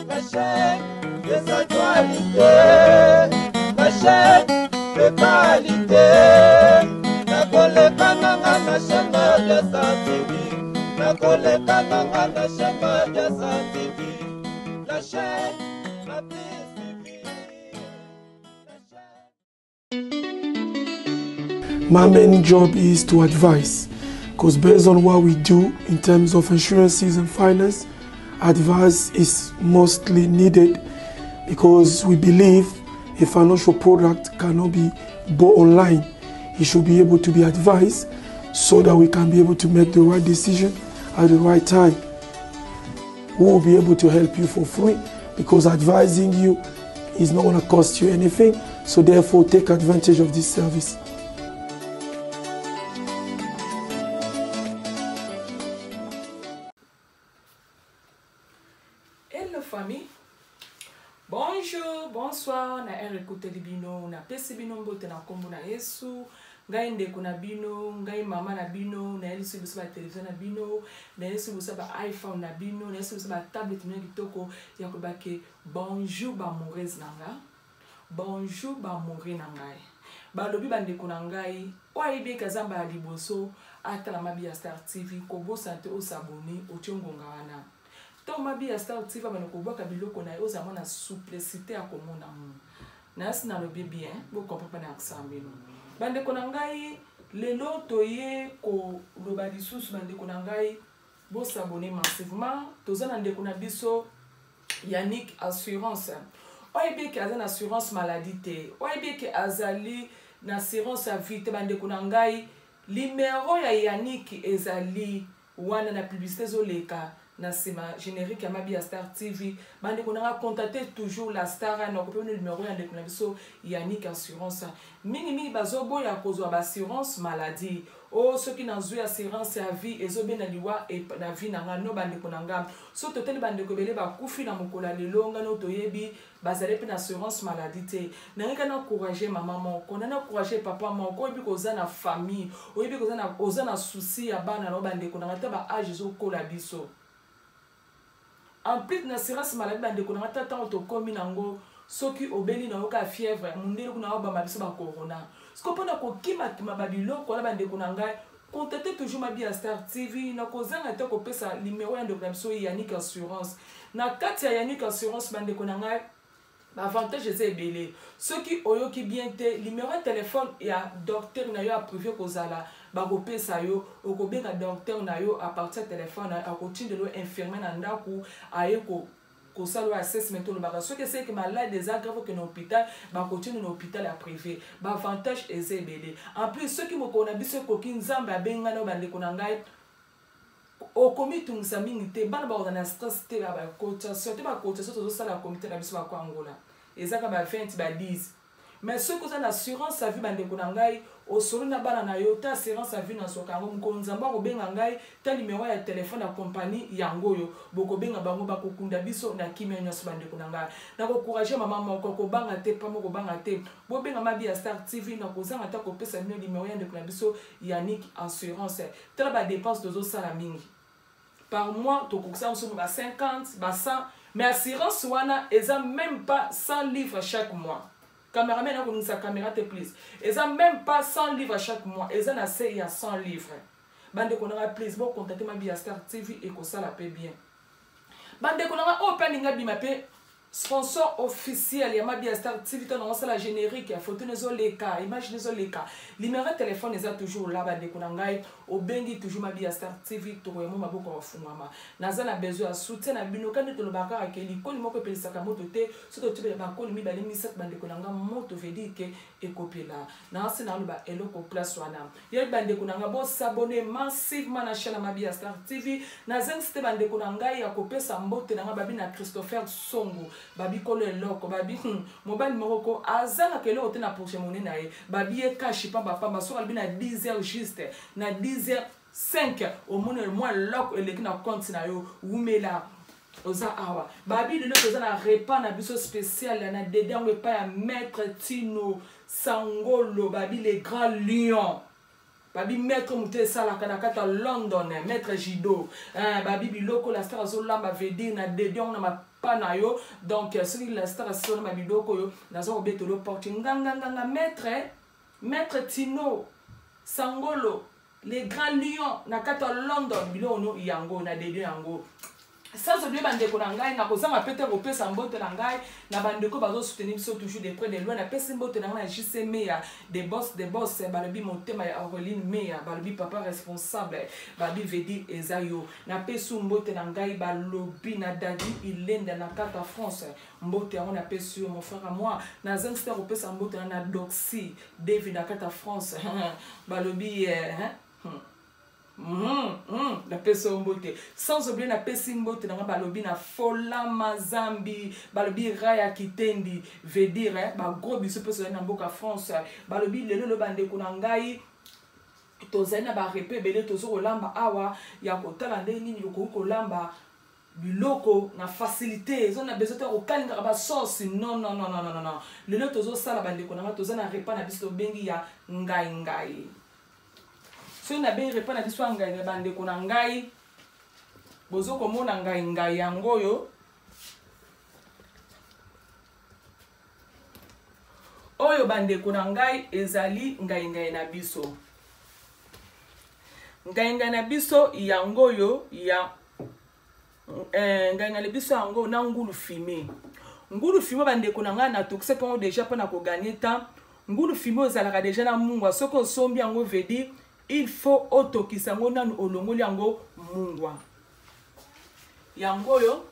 La chaîne des actualités, la chaîne de qualité. Nakoleka nanga na chaîne Madiasa TV. Nakoleka nanga na chaîne Madiasa TV. La chaîne la plus suivie. La chaîne. My main job is to advise, because based on what we do in terms of insurances and finance, advice is mostly needed, because we believe a financial product cannot be bought online. It should be able to be advised so that we can be able to make the right decision at the right time. We will be able to help you for free, because advising you is not going to cost you anything. So therefore, take advantage of this service. Hello famille. Bonjour, bonsoir. Na R ekoteli bino, na pesi bino mbote na kombo na Yesu. Ngai ndeko na bino, ngai mama na bino, na yelisi biso ba télévision na bino, na yelisi biso ba iPhone na bino, na yelisi biso ba tablet na kitoko ya koloba ke bonjour ba amoureuse na nga. Bonjour ba amoureux na ngai. Balobi ba ndeko na ngai, oyo ayebi eke aza mbala liboso atala Mabiya Star TV, kobosana te osabone, otie ngonga wana. Ntango Mabiya Star TV abanda kobwaka biloko na ye, ozala mwa na souplicité ya komona ngo. Nasi nalobi bien, bo comprendre pas na accent bino. Bandeko na ngai, lelo toye koloba lisusu bandeko na ngai, bo s'abonner massivement. Toza na ndeko na biso Yannick Assurance. Oyebi eke aza na assurance maladie te. Oyebi eke azali na assurance ya vie te. Bandeko na ngai, numero ya Yannick ezali wana na publicité ezoleka na sima générique ya Mabiya Star TV. Bandeko na nga, contactez toujours la star na kopesa numéro ya ndeko na biso Yannick Assurance. Mingi mingi bazoboya kozwa ba assurance maladie. Oh, soki nazwi assurance ya vie ezobenda liwa e, na vie na nga. No bandeko na nga, so totali bandeko ebele bakufi na mokolo ya lelo, nga no toyebi bazali mpe na assurance maladie te. Nangi ka na encourager mama moko, na encourager papa moko, oyebi koza na famille, oyebi koza na, oza na souci ya bana na yo. Bandeko na nga, ta ba âge ezokola biso. En plus na assurance maladie bandeko na nga, ta ntango tokomi nango, soki obeli na yo ka fièvre, mundele kuna obamba biso ba corona. Siko mpona kokimakima ba biloko wana bandeko na ngai, contactez toujours Mabiya Star TV. Na kozanga te kopesa numéro ya ndeko na biso Yannick Assurance. Na kati ya Yannick Assurance bandeko na ngai, ba avantage eza ebele. Soki oyoki bien te, numéro ya téléphone ya docteur na yo ya privé kozala bakopesa yo, okobenga docteur na yo à partir ya téléphone na yo, akotindela yo infirmier na ndako aye ko kosala oyo assessment. Olobaka soki eseki malade eza grave, okende na hôpital, bakotinda na hôpital ya privé. Ba avantage eza ebele. En plus, soki mokolo na biso ekoki, Nzambe abengani oyo bandeko na ngai, okomitungisa mingi te, bana bakozala na stress te. Ba cotisation te, ba cotisation tozosala comité na biso bakwangola ezaka ba 20, ba 10. Mais soki oza na assurance ya vie, bandeko na ngai, osolo na bana na yo ta assurance ya vie, nazwaka yango mokolo Nzambe akobenga ngai, ta numero ya telefone ya compagnie yango oyo bokobenga bango, bakokunda biso na kimia nyonso. Bandeko na ngai, nakocourage mama moko, kobanga te, pamo kobanga te, bobenga Mabiya Star TV. Nakozanga ta kopesa bino numero ya ndeko na biso Yannick Assurance. Tala ba dépense tozosala mingi par mois, tokokisa mosusu ba 50, ba 100, mais assurance wana eza même pas 100 livres chaque mois. Cameraman akoningisa caméra te, please. Eza même pas 100 livres chaque mois, eza na se ya 100 livres. Bandeko na nga, please bocontacte Mabiya Star TV, ekosala mpe bien. Bandeko na nga, oyo mpe alinga bima mpe sponsor officiel ya Mabiya Star TV, to nango osala générique ya photo nezoleka, image nezoleka, numéro ya telefone eza toujours là. Bandeko na ngai, obengi toujours Mabiya Star TV, tokoyamo maboko ya kofungwama. Naza na besoin ya soutien na bino. Kandi tolobaka kaka ke likoni moko epelisaka moto te. Soki totibela bakoni mibale, misato, bandeko na nga, moto veut dire ke ekopela. Nasi naloba eloko place wana yebi. Bandeko na ngai, bosabone massivement na chaîne ya Mabiya Star TV. Nazangisi te bandeko na ngai ya kopesa mbote na ngai, babi na Christopher Songo, babi kolo eloko, babi mobali moko ko azangaka eloko te na porte-monnaie na ye, babi ye kashi pambapamba. Soki alobi na 10 heures juste, na 10 heures 5, omoni mwa eloko eleki na compte na yo. Wumela, oza awa. Babi lelo toza na repas na biso spécial na dede yango epai ya maître Tino Sangolo, babi le grand lion. Babi maître moto esalaka na kati ya London, maître Jido. Eh, babi biloko la star azolamba veut dire na dedion na mapa na yo. Donc soki la star asolamba biloko yo, naza kobetelo porte nganga nganga maître, maître Tino Sangolo, les grands lions na kati ya London, biloko no yango na dedion yango. Sans oublier bandeko na ngai, nakozanga pe te kopesa mbote na ngai na bandeko bazo soutenir biso toujours de près de loin. Napesi mbote na ngai na JC Meya, des boss, des boss, balobi motema ya Aureline Meya, balobi papa responsable, balobi vedi eza yo. Napesi mbote na ngai balobi na Dadi Ilenda na kata France, mbote yango napesi yo mon frère à moi. Nazangi te kopesa mbote na na Doxy David na kata France, balobi, hein? Napesi yo mbote. Sans oublier napesi mbote nanga balobi na Fola Mazambi, balobi Raya Kitendi, veut dire, hein, ba gros bisous pe na mboka France. Balobi lelo lo bandeko na ngai tozali na ba repas ebele tozo kolamba awa ya kotala ndenge nini okoki kolamba biloko na facilité, ezo na besoin te kokalingaka ba sauce. Non, non, non, non, non, non. Lelo tozosala bandeko na ngai, toza na repas na biso tobengi ya ngai ngai. Soki nabengi repas na biso ya ngai ngai, bandeko na ngai, bozo komona ngai ngai yango oyo. Oyo bandeko na ngai ezali ngai ngai na biso. Ngai ngai na biso yango oyo ya, ngai ngai na biso yango na ngulu fumé. Ngulu fumé bandeko na ngai natokisa mpongo déjà mpona kogagner temps. Ngulu fumé ozalaka déjà na mungwa, soki osombi yango veut dire il faut otokisa yango nanu olongoli yango mungwa. Yango oyo,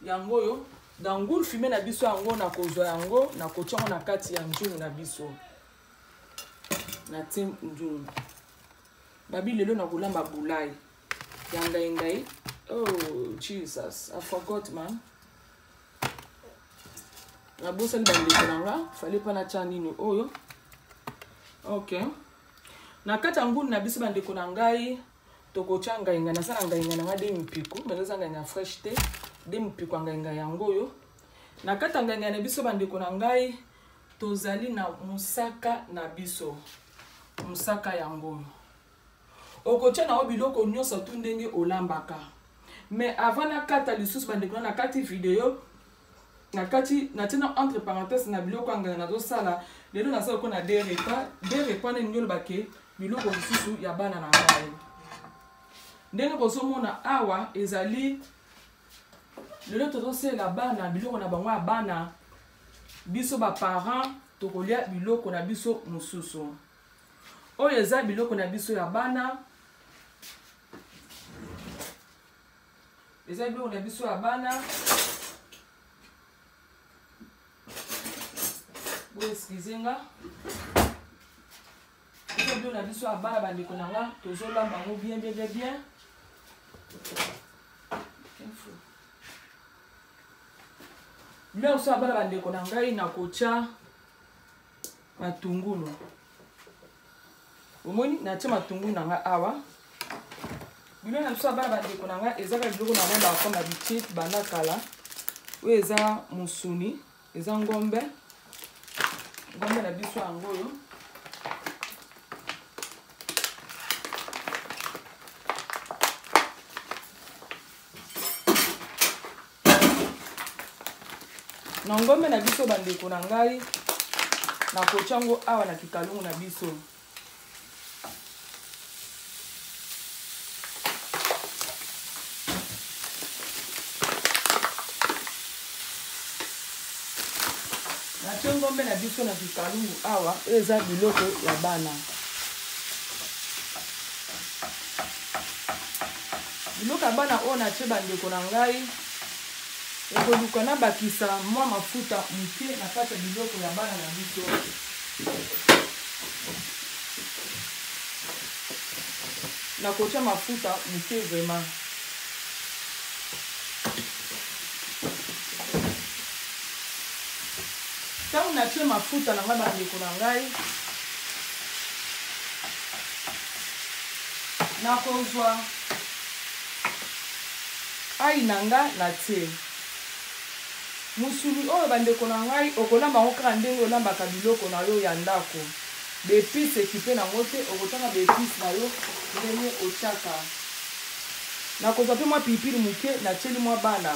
yango oyo dans ngulu fumé na biso yango nakozwa yango nakotia yango na kati ya nzungu na biso. Natie nzungu. Babi lelo nakolamba bulai ya ngai ngai. Oh Jesus, I forgot man. Nabosani bandeko na nga, fallait pas natia nini oyo. Ok. Na kati ya ngulu na biso bandeko na ngai, tokotia ngai ngai, nasala ngai ngai na nga de mipiku, mais eza ngai ngai fresh te, de mipiku ya ngai ngai yango oyo. Na kati ya ngai ngai na biso bandeko na ngai, tozali na mosaka na biso. Mosaka yango oyo. Okotia na yo biloko nyonso tu ndenge olambaka. Mais avant nakata lisusu bandeko na kati video, na kati natie na entre parenthèses na biloko ya ngai nazosala lelo, naza lokola na deux repas, deux repas nini olobake ke biloko lisusu ya bana na ngai. Ndenge bozomona awa ezali lelo tozosalela bana biloko na bango ya bana, biso ba parents tokolia biloko na biso mosusu. Oyo eza biloko na biso ya bana, eza biloko na biso ya bana. Bo excuse nga, eza biloko na biso ya bana bandeko na nga, tozolamba yango bien, bien, bien, bien. Biloko biso ya bana bandeko na ngai, nakotia matungulu. Omoni natie matungulu na nga awa. Biloko na biso ya bana bandeko na nga ezaka biloko na nga comme d'habitude banda kala. Oyo eza mosuni, eza ngombe. Ngombe na biso yango oyo. Na ngombe na biso bandeko na ngai, nakotia yango awa na kikalungu na biso. Natie ngombe na biso na kikalungu awa, oyo eza biloko ya bana. Biloko ya bana oyo natie bandeko na ngai, ekoluka nabakisa mwa mafuta moke na kati ya biloko ya bana na biso. Nakotia mafuta moke vraiment. Ntango natie mafuta na ngai bandeko na ngai, nakozwa ai na nga natie mosuni oyo bandeko na ngai. Okolamba yango kaka ndenge olambaka biloko na yo ya ndako. Baepice ekipe nango te, okotanga baepice na yo ndenge otiaka. Nakozwa mpe mwa pilipili moke, natieli mwa bana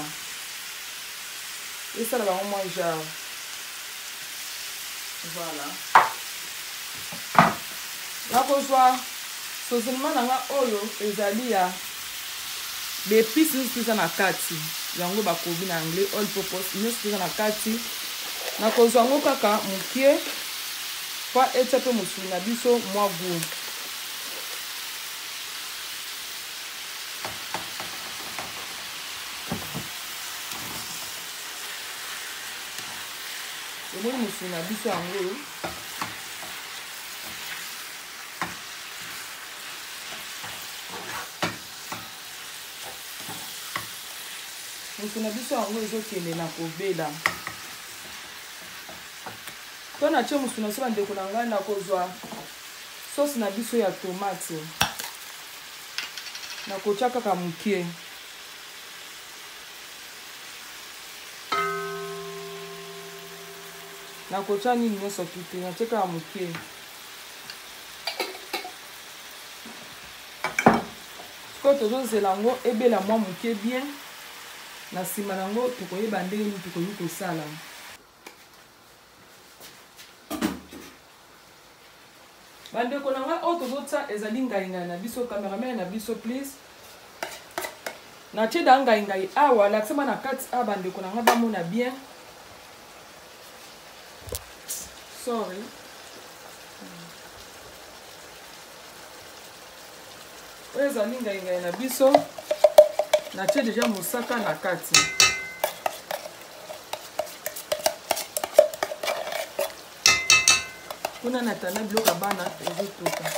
esala bango mwa genre. Voilà, nakozwa sozenema na nga oyo ezali ya baepice nyonso eza na kati yango, bakobi na anglais all purpose, nyonso eza na kati. Nakozwa yango kaka mokie mpo etia mpe mosuni na biso mwa goût. Omoni mosuni na biso yango oyo. Mosuni na biso yango ezokende na kobela. To natie mosuni na biso, bandeko na ngai, nakozwa sauce na biso ya tomate, nakotya kaka mokie. Nakotya nini nyonso tu te, natie kaka mokie. Sikoyo tozozela yango ebela mwa moke bien, na nsima na yango tokoyeba ndenge nini tokoki kosala. Bandeko na ngai, oyo tozotia ezali ngaingai na biso. Cameraman na biso, please, natie da ngaingai awa, lakisama na kati awa, bandeko na ngai bamona bien. Sorry, oyo ezali ngaingai na biso, natie deja mosaka na kati. Kuna na tanda biloko ya bana ezotoka.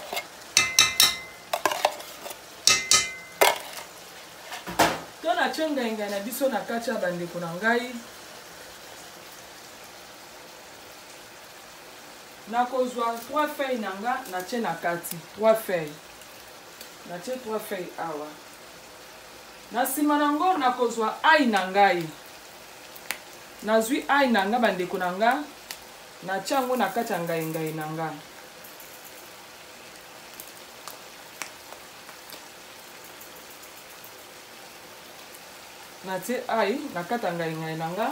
To natie ngaingai na biso na kati ya bandeko na ngai, nakozwa 3 feuilles na nga, natie na kati 3 feuilles, natie 3 feuilles awa. Na nsima nango nakozwa ai na ngai, nazwi ai na nga, bandeko na nga, natia yango na kati ya ngaingai na nga. Natie ai na kati ya ngaingai na nga.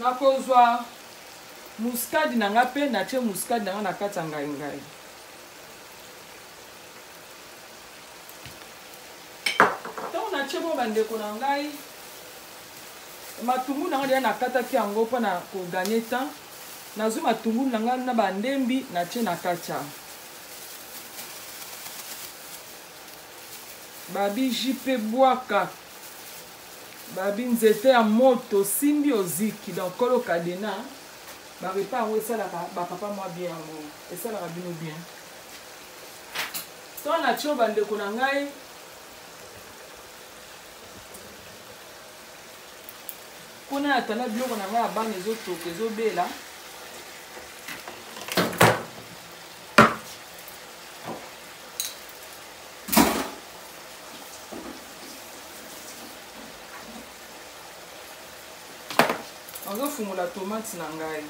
Nakozwa muskadi na nga mpe natie muskadi na nga na kati ya ngaingai. Ntango natie bongo, bandeko na ngai, matungulu na ngai deja nakataki yango mpona koganye temps. Nazwi matungulu na ngai na bandembi, natie na kati ya babi jp bwaka, babi nzete ya moto simbi oziki. Donc kolo kadena barepas yango esalaka bapapa mwa bien, yango esalaka bino bien. To natie, bandeko na ngai, kuna na tanda biloko na ngai ya bana ezotoka, ezobela. Nazofungola tomate na ngai,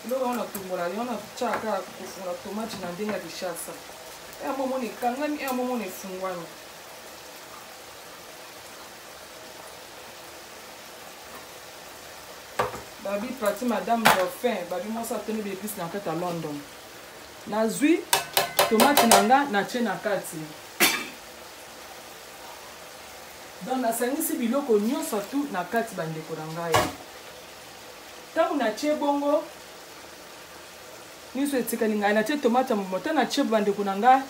eloko yango natumbola yango, natiaka kaka kofungola tomate na ndenge ya Kinshasa. Ya momona ekangami, ya momona efungwami. Babi pati madame Dauphin, babi mwasi atondi baepice na kati ya London. Nazwi tomate na nga, natie na kati. Donc nasangisi biloko nyonso tu na kati, bandeko na ngai. Ntango natie bongo nyonso etikali ngai, natie tomate ya momo. Ntango natie, bandeko na ngai,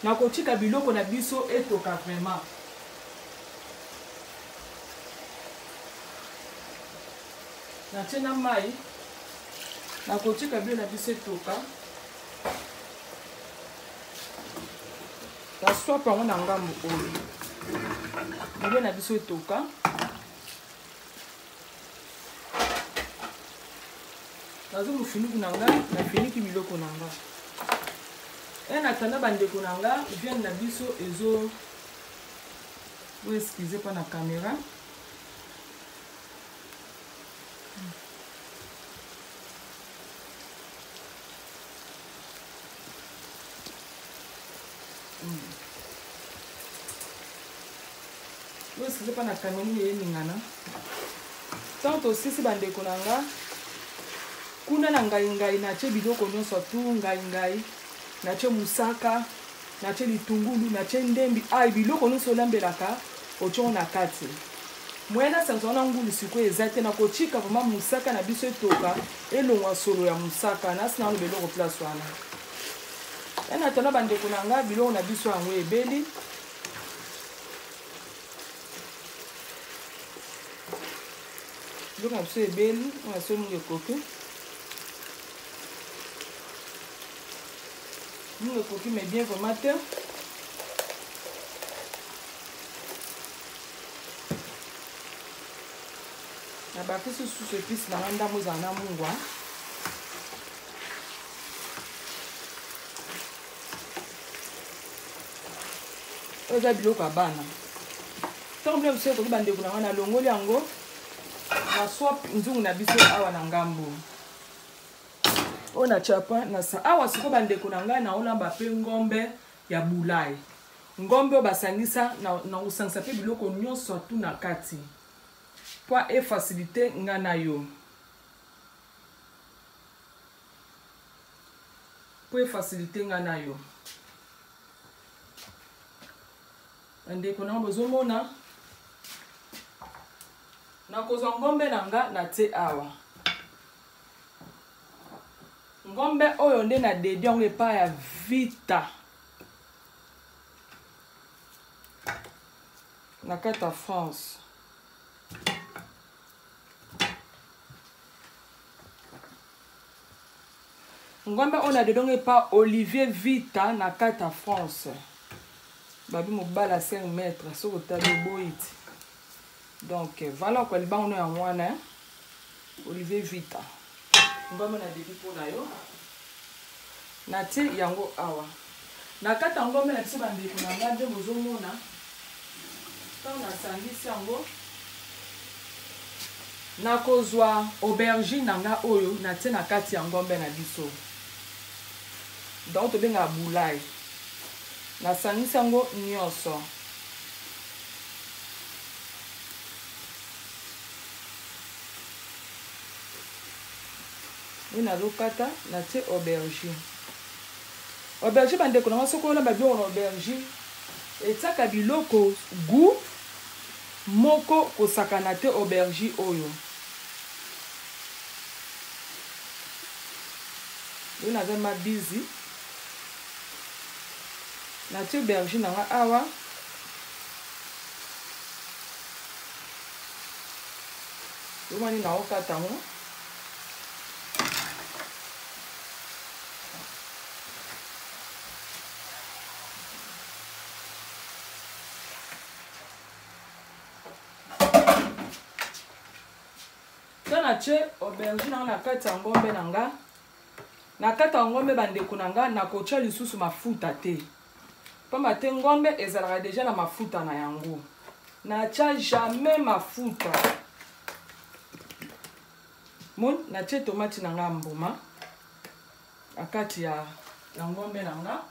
nakotika biloko na biso etoka vraiment. Natie na mai, nakotika biloko na biso etoka. Naswapa yango na ngambo oyo, biloko na biso etoka. Nazwi mofinuku na ngai, nafiniki biloko na ngai e natanda. Bandeko na nga, viande na biso ezo bo, excuse mpa na caméra. Oyo sikoyo mpa na kangani eningana. Ntango tosisi bandeko na nga kuna na ngai ngai natie biloko nyonso tu ngai ngai natie musaka natie litungulu natie ndembi ai biloko nyonso olambelaka otiongo na kati moyen nasangisa wana ngulu sikoyo eza te nakotika vraimen mosaka na biso etoka elongwa solo ya mosaka nasi naloba eloko place wana enatanda bandeko na ngai biloko na biso yango ebeli biloko na biso ebeli oyo na biso mingi ekoki mingi ekoki mais bien vraiment te. Nabakisi susu epice na nga ndambo ezala na mungwa. Oyo eza biloko ya bana. Ntango bino biso ekoki bandeko na ngai, nalongoli yango na swap nzungu na biso awa na ngambo oyo na chapa na sa awa. Sikoyo bandeko na ngai, naolamba mpe ngombe ya bulai, ngombe oyo basangisa na kosangisa mpe biloko nyonso tu na kati mpo efacilite ngai na yo, mpo efacilite ngai na yo. Bandeko na bozomona, nakozwa ngombe na nga na tie awa. Ngombe oyo nde na dedi yango epai ya Vita na kati ya France. Ngombe oyo na dedongo epa Olivier Vita na kati ya France. Babi mobala 5 mètres soki otali oboyi ti. Donc voilà kwa libango no yango wana Olivier Vita. Ngombe na dedi mpo na yo. Natie yango awa. Na kati ya ngombe na biso bandeko na ngai nde bozomona ntango nasangisi yango, nakozwa aubergine na nga oyo natie na kati ya ngombe na biso, donc tobengaka bulai. Nasangisi yango nyonso. Oyo nazokata, natie aubergine. Aubergine bandeko na nga, soki olamba biloko na aubergine, etiaka biloko goût moko kosakana te. Aubergine oyo oyo naza ma busy, natie aubergine na nga awa. Omani naokata yango. To natie aubergine yango na kati ya ngombe na nga. Na kati ya ngombe bandeko na nga, nakotia lisusu mafuta te, pamba te ngombe ezalaka deja na mafuta na yango. Natia jamais mafuta. Moni natie tomati na nga mbuma na kati ya ngombe na nga.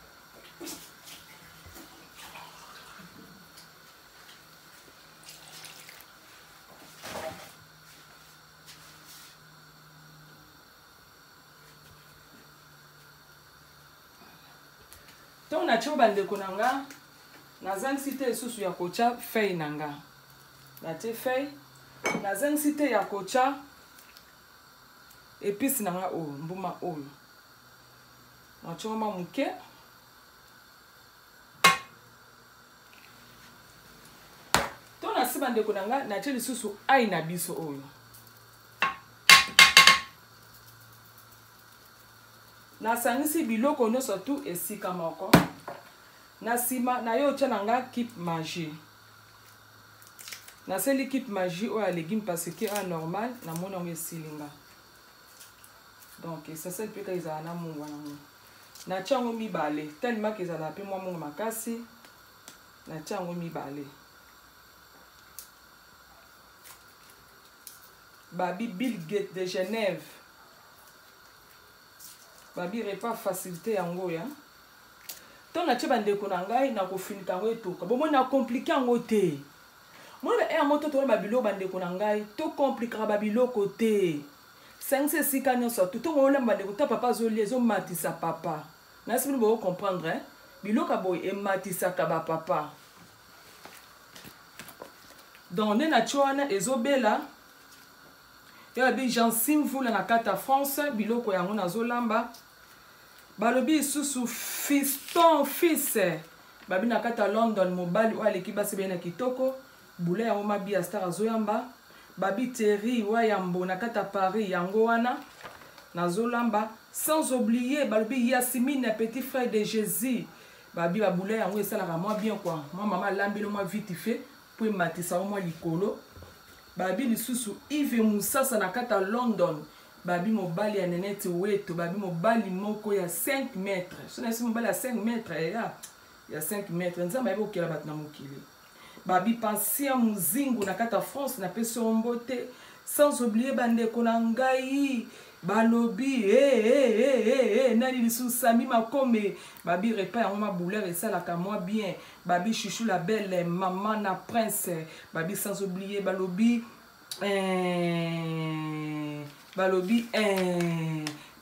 Ntango natie bandeko na nga, nazangisi te lisusu ya kotya feuille na nga. Natie feuille, nazangisi te ya kotya epice na nga oyo, mbuma oyo natie mwa moke. To na se bandeko na nga, natie lisusu ai na biso oyo. Nasangisi biloko nyonso tu esika moko. Na nsima naye otya na nga kipe magie. Naseli kipe magie oyo ya légume parce que a normal namoni yango esili nga. Donc essentiel mpe kaka ezala na mungwa nango. Natia yango mibale tellement que ezala mpe mwa mungwa makasi. Natia yango mibale. Babi Bill Gates de Genève. Babi repas facilité yango ya. Ntango natie bandeko na ngai, nakofinika yango etoka. Bomoni na compliqué yango te. Mona ba heure moko to ba biloko bandeko na ngai, to complikaka ba biloko te. Sangisa esika nyonso tout ntongo olamba bandeko ta papa azolia ezomatisa papa. Nasi bino boko comprendre hein? Biloko ya boye ematisaka ba papa. Donc nde na tio wana ezobela ya babi Jansi Mvula na kati ya France, biloko yango nazolamba. Balobi lisusu fiston fils babi na kati ya London, mobali oyo aleki basi baye na kitoko bula yango mabi ya star azoyamba. Babi Thierry Wayambo na kati ya Paris, yango wana nazolamba. Sans oublier balobi Yasmine petit frère de Jésus, babi babula yango esalaka mwa bien quoi, mwa mama alambeli mwa vite fait po ematisa yo mwa likolo. Babi lisusu Yves Musasa na kati ya London, babi mobali ya Nenette Weto, babi mobali moko ya 5 mètres. So na mobali ya 5 mètres ya ya 5 mètres, Nzambe ayebi kokela bato na mokili. Babi Patient Muzingu na kati ya France, na pesi yo mbote. Sans oublier bandeko na ngai balobi hey, hey, hey, hey, hey, nani lisusu Sami Makome, babi repas yango mabouleur esalaka mwa bien. Babi Chouchou la belle maman na prince, babi sans oublier balobi balobi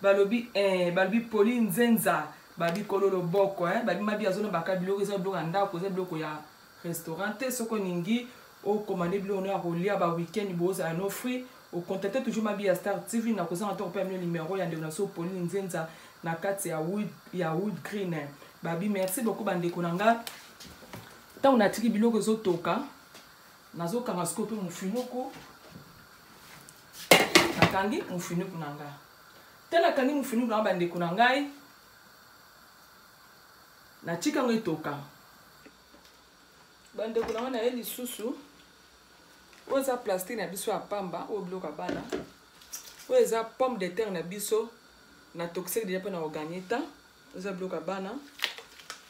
balobi balobi Pauline Nzenza, babi kolo loboko babi mabi azona baka biloko eza biloko ya ndako, eza biloko ya restaurant te. Soko ningi o commander biloko ya kolia ba week-end bozala no free, o contacter toujours Mabi ya Star TV na kozanga to kopesa bino numéro ya ndeko na so Pauline Nzenza na kati ya Wood, ya Wood Green. Babi merci beaucoup bandeko na nga. Ntango natiki biloko ezotoka, nazokanga sikoyo mpe mofinuku, nakangi mofinuku na nga. Te nakangi mofinuku na nga bandeko na ngai, natika yango etoka. Bandeko na nga naye lisusu, oyo eza plastique na biso ya pamba, oyo biloko ya bana, oyo eza pomme de terre na biso, na toxer déjà mpe na koganye temps. Eza biloko ya bana,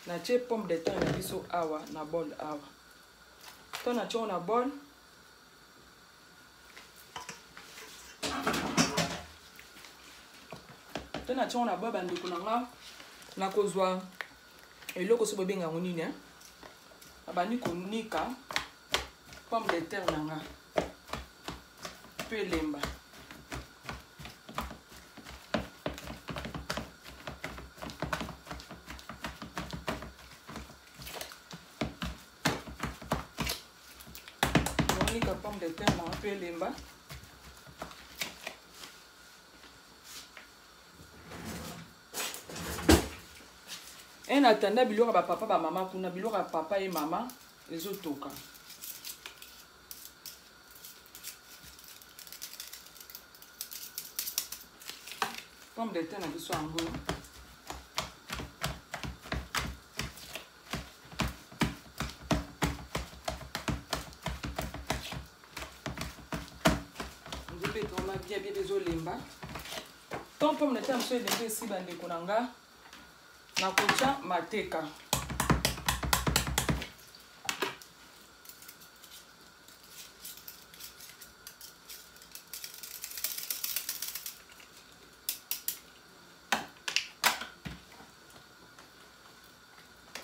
natie pomme de terre na biso awa na bol awa. To natie yango na bol, to natie yango na bol bandeko na nga, nakozwa eloko so bobenga yango nini, abandi konika pomme de terre na nga mpe elemba. Konika pomme de terre na nga mpe elemba. En attendant biloko ya ba papa ba mama kuna, biloko ya papa et mama ezotoka. Pomme de terre na biso yango. Nzembe etoma bien bien ezolemba. Tant pomme de terre biso elembi esi bandeko na nga, nakotya mateka.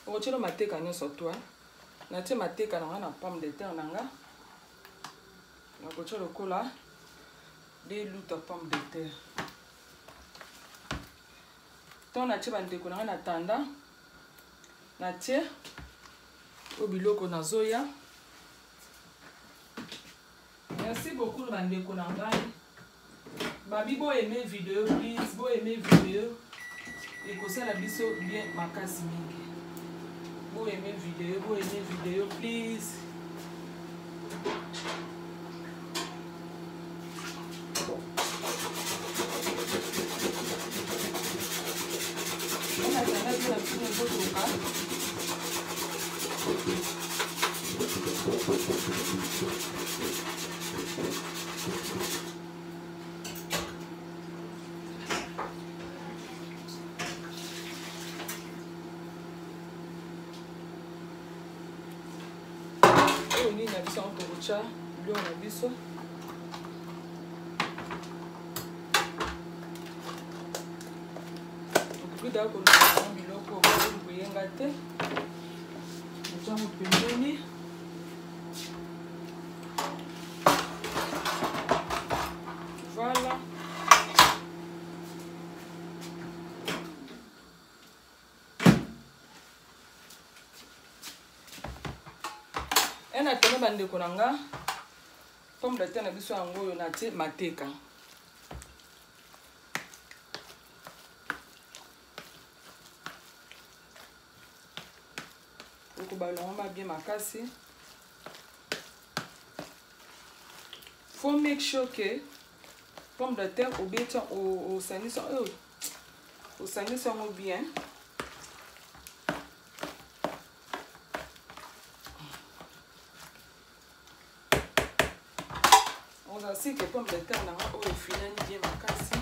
Okotyela mateka nyonso toi. Natie mateka na nga na pomme de terre na nga. Nakotya lokola de luta pomme de terre. Tant natie bandeko na nga na tanda, natie oyo biloko nazoya. Merci beaucoup na bandeko na ngai. Babi bo aimer vidéo please, bo aimer vidéo. Ekosala biso bien makasi mingi. Bo aimer vidéo, bo aimer vidéo please. Oyo nini na biso yango tokotya biloko na biso. Okoki daka koluka biloko koyenga te, otyango pembeni. En attendant bandeko na nga, pomme de terre na biso yango oyo natie mateka. Okobalongo ma bien makasi. Faut make sure que pomme de terre obeti osangisi oyo osangisi yango bien. Oza que pomme de terre na nga oyo efinani bien makasi.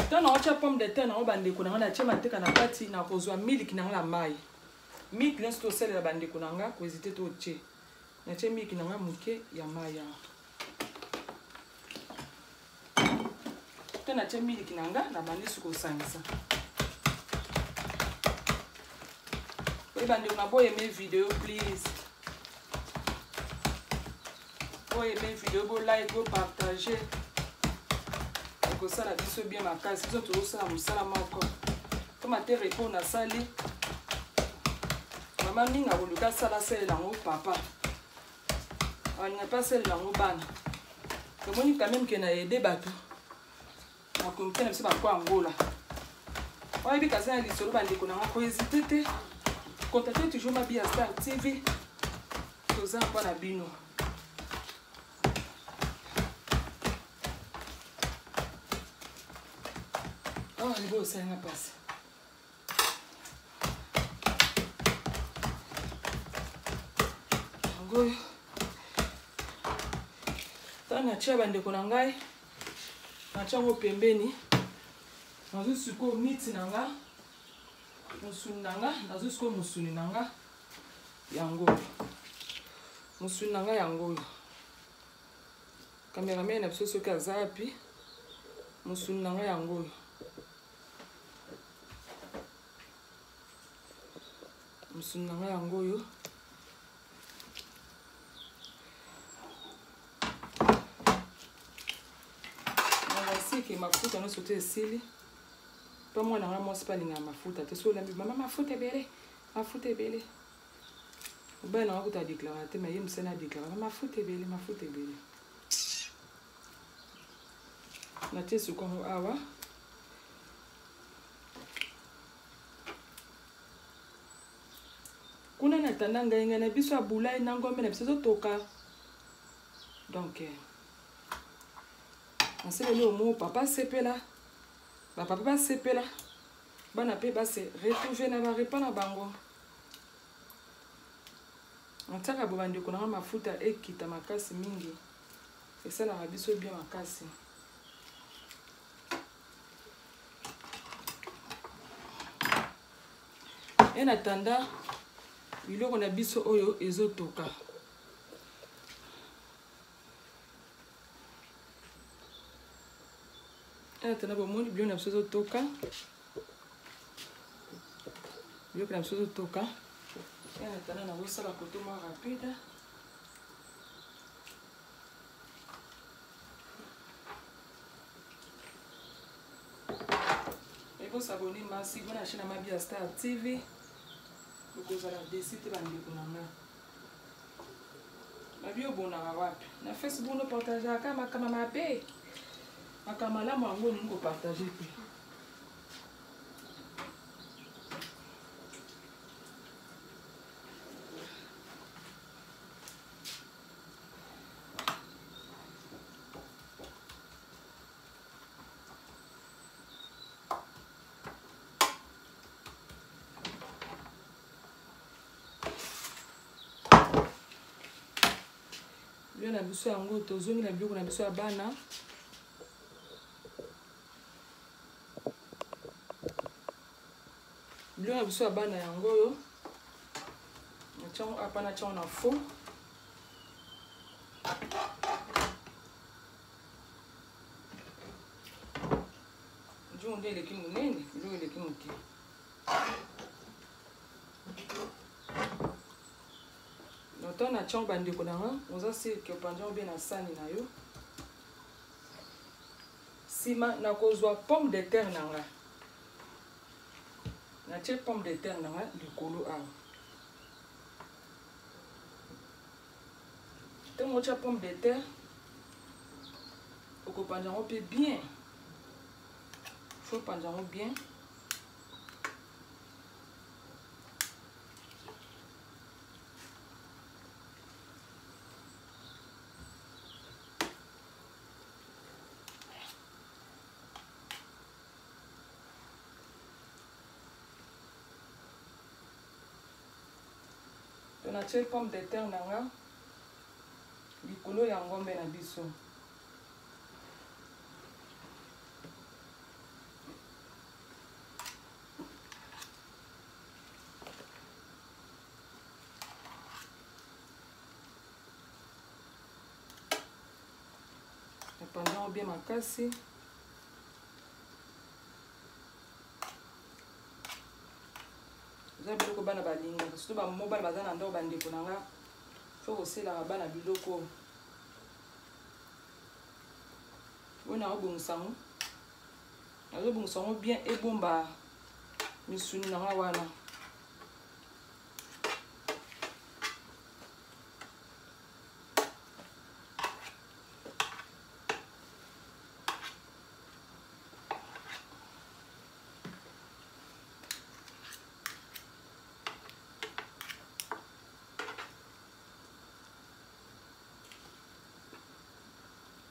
Ntango naotya pomme de terre na ngo bandeko na nga, natie mateka na kati, nakozwa miliki na nga na mai. Miliki nyonso tosalela bandeko na nga, kohésite to otie. Natie miliki na nga moke ya mai awa. Te natie miliki na nga, nabandisi kosangisa. Oyo bandeko na boyeme video please. Boyeme video, bo like, bo partager. Ekosala biso bien makasi. Biso tozosala mosala moko. Koma te repos nasali. Mama mingi akoluka asala asalela yango papa. Alinga mpe asalela yango bana. Tomoni quand même ke na aide bato. Na comité na biso bakwa Angola. Oyebi kaza na lisolo bandeko na nga ko hésiter te. Contactez toujours Mabia Star TV. Toza mpo na bino. Oh, libo osalinga mpasi. Yango oyo. Ntango natia bandeko na ngai, natia yango pembeni. Nazwi sikoyo miti na nga, mosuni na nga, nazwi sikoyo mosuni na nga yango oyo. Mosuni na nga yango oyo. Cameraman na biso soki aza wapi, mosuni na nga yango oyo. Mosuni na nga yango oyo. Nasiki mafuta nyonso te esili. Mpo mwana nga mwasi mpe alingaka mafuta te. Soki olambi mama mafuta ebele, mafuta ebele. Mobali na nga kuta adeklara te, mais ye mosali adeklara mafuta ebele, mafuta ebele. Natie sukongo awa. Kuna na tanda ngai ngai na biso ya bulai na ngombe na biso ezotoka. Donc, nasaleli omo papa sepela, ba papa basepela, bana pe ba se retrouver na ba repas na bango. Natiaka bo bandeko na nga mafuta ekita makasi mingi, esalaka biso bien makasi. En attendant, biloko na biso oyo ezotoka. En attendant, bomoni biloko na biso ezotoka. Biloko na biso ezotoka. En attendant, nazosala koto mwa rapide. Et vous abonnez massivement à la chaîne Mabia Star TV. Bokozala desi te bandeko na nga. Mabi obonaka wapi? Na Facebook no partageaka makambo mabe. Makambo malamu yango olingi kopartage te. Biloko na biso yango tozongi na biloko na biso ya bana. Biloko na biso ya bana yango oyo. Natia yango apa, natia yango na four. Nzungu nde eleki monene, biloko eleki moke. Ntango na tiango bandeko na nga, oza sirke opanzi yango bien na sani na yo. Sima nakozwa pomme de terre na nga. Natie pomme de terre na nga likolo awa. Ntango otya pomme de terre, okopanza yango mpe bien. Faut opanza yango bien. To natie pomme de terre na nga likolo ya ngombe na biso. Napanzi yango bien makasi. Eza biloko bana balingaka, surtout ba mobali baza na ndako, bandeko na nga, faut koselaka bana biloko oyo. Naobongisa yango, nazobongisa yango bien, ebomba misuni na nga wana.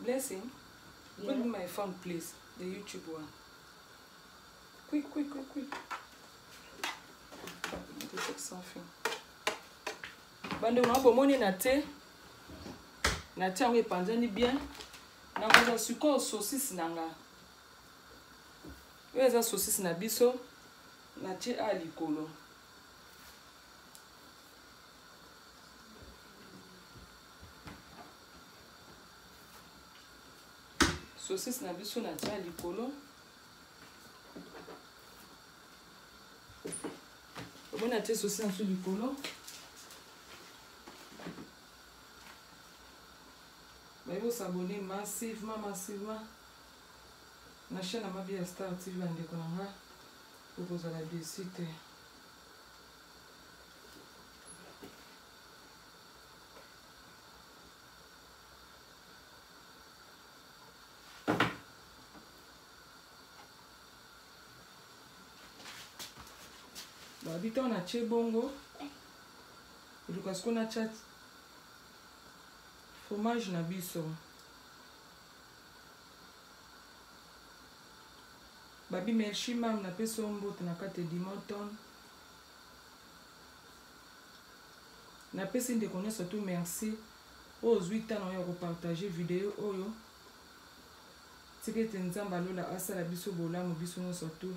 Blessing, yeah. Bring me my phone, please. The YouTube one. Quick, quick, quick, quick. I need to check something. Bandeko na bomoni na te na te yango epanzani bien. Nakozwa sikoyo saucisse na nga. Oyo eza saucisse na biso, natie a likolo. Saucisse na biso natia likolo. Omoni natie saucisse na biso likolo. Baye bosabone massivement, massivement na chaîne ya Mabiya Star TV, bandeko na nga, okozala déçu te. Babi ntango natie bongo, eluka sikoyo natya fromage na biso. Babi merci mam, napesi yo mbote na kati Edmonton. Napesi ndeko nyonso tu merci oyo ozwi ntango ya kopartage video oyo. Tika ete Nzambe alola asala biso bolamu biso nyonso tu.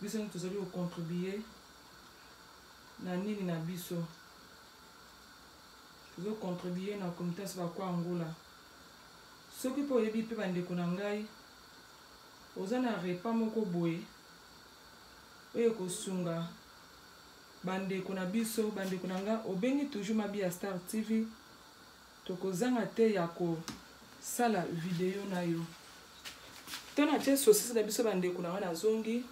Biso nyonso tozali kocontribue na nini na biso. Tozocontribue na comité nyonso bakwa Angola. Soki mpe oyebi mpe bandeko na ngai, oza na repas moko boye oyo ekosunga bandeko na biso, bandeko na ngai, obengi toujours Mabiya Star TV, tokozanga te ya kosala video na yo. To natie saucisse na biso bandeko na ngai, nazongi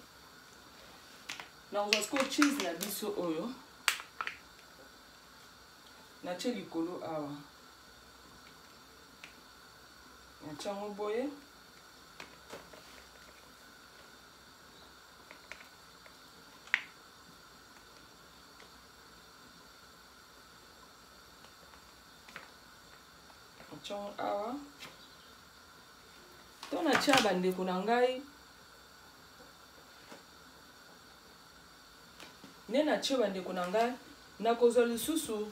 nakozwa sikoyo cheese na biso oyo natie likolo awa, natie yango boye. Natie yango awa. To natia bandeko na ngai, nde natie bandeko na ngai, nakozwa lisusu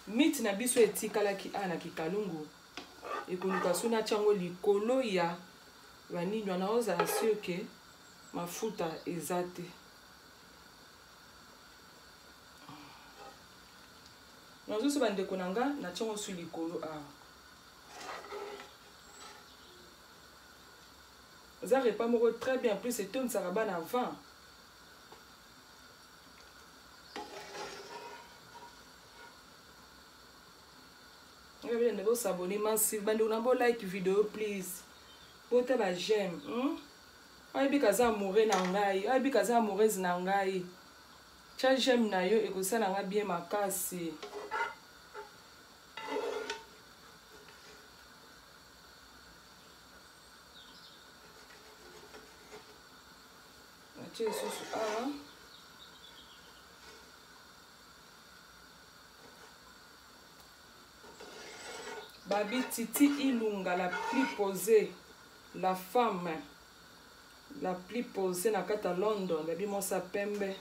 miti na biso etikalaki awa na kikalungu, ekoluka so natia yango likolo ya banini wana. Ozala sûr ke mafuta eza te. Nazoso bandeko na nga, natia yango su likolo awa. Eza repas moko très bien, plus etondisaka bana avant. Ndeko bosabone massive, bandeko na bo like video please, bota ba j'aime. Oyebi kaza amoureux na ngai, oyebi kaza amoureuse na ngai, tia j'aime na yo, ekosala nga bien makasi. Natie lisusu awa. Babi Titi Ilunga la plus posée, la femme la plus posée na kati ya London, babi mwasi ya pembe.